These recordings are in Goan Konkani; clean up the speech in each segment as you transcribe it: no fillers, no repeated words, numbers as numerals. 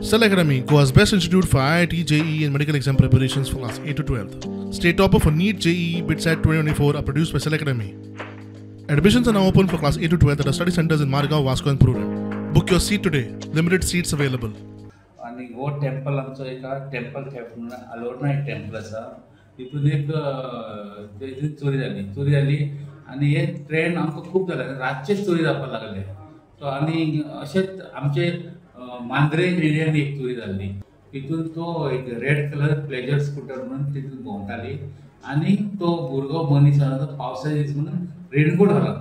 Cell Academy, Goa's best institute for IIT, JEE and medical exam preparations for class 8 to 12. State topper for NEET, JEE, BITSAT 2024 are produced by Cell Academy. Admissions are now open for class 8 to 12 at our study centers in Margao, Vasco and Purulem. Book your seat today. Limited seats available. आनी हो टेम्पल आमचो एका टेम्पल थेफ्ट म्हणून अलोरना एक टेम्पल आसा, तितून एक तेजी चोरी जाली. चोरी जाली आनी हे ट्रेंड आमकां खूब जाले, रातचेच चोरी जावपाक लागले. सो आनी अशेंच आमचे मांद्रे एरियान एक चोरी जाल्ली, तितून तो एक रेड कलर प्लेजर स्कुटर म्हणून तितून भोंवताली आनी तो भुरगो मनीस आसा तो पावसाचे दीस म्हणून रेनकोट घालप,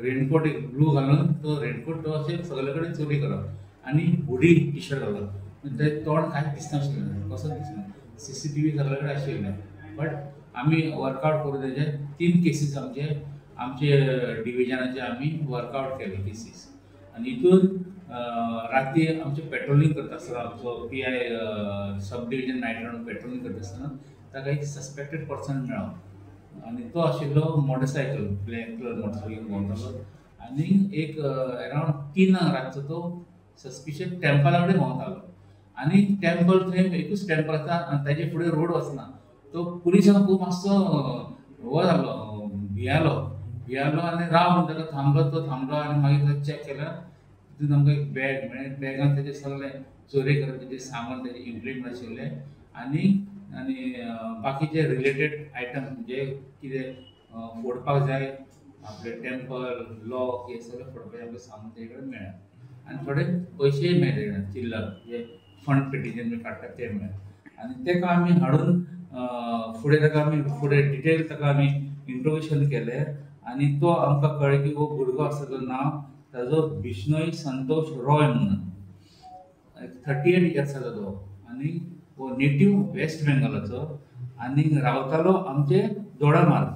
रेनकोट एक ब्लू घालून तो रेनकोट तो अशें सगळे कडेन चोरी करप आनी हुडी टी शर्ट घालप, ते तोंड कांयच दिसनाशिल्लें, कसोच दिसना. CCTV सगळे कडेन आशिल्लें, बट आमी वर्कआवट करून तेजे 3 केसीस आमचे आमचे डिविजनाचे आमी वर्कआवट केले केसीस. आनी हितून राती आमचें पेट्रोलिंग करता आसतना आमचो PI sub division night round patrolling करता आसतना ताका एक सस्पेक्टेड पर्सन मेळ्ळो आनी तो आशिल्लो मोटरसायकल, ब्लॅक कलर मोटरसायकल भोंवतालो आनी एक अरावंड 3 रातचो तो सस्पिशियस टेम्पला कडेन भोंवतालो आनी टेम्पल थंय एकूच टेम्पल आसा आनी ताजे फुडें रोड वचना. तो पुलिसांक खूब मातसो हो जालो, भियालो भियालो आनी राव म्हणून ताका थांबलो. तो थांबलो आनी मागीर ताका चॅक केलो, तितून आमकां एक बॅग मेळ्ळें. बॅगान तेजें सगळें चोरी करप तेजें सामान तेजें इम्प्लिमेंट आशिल्लें आनी आनी बाकीचे रिलेटेड आयटम म्हणजे कितें फोडपाक जाय आपले टेम्पल लॉक हे सगळें फोडपाचें आमकां सामान तेजे कडेन मेळ्ळें आनी थोडे पयशेय मेळ्ळे, चिल्लर जे फंड पेटीच्यान आमी काडटात ते मेळ्ळे. आनी ताका आमी हाडून फुडें ताका आमी फुडें डिटेल ताका आमी इंट्रोगेशन केलें आनी तो आमकां कळ्ळें की हो भुरगो आसा तो नांव ताजो बिश्नोई संतोष रॉय म्हणून, 38 इयर्साचो तो आनी हो नेटीव वेस्ट बेंगॉलाचो आनी रावतालो आमचे दोडामार्ग.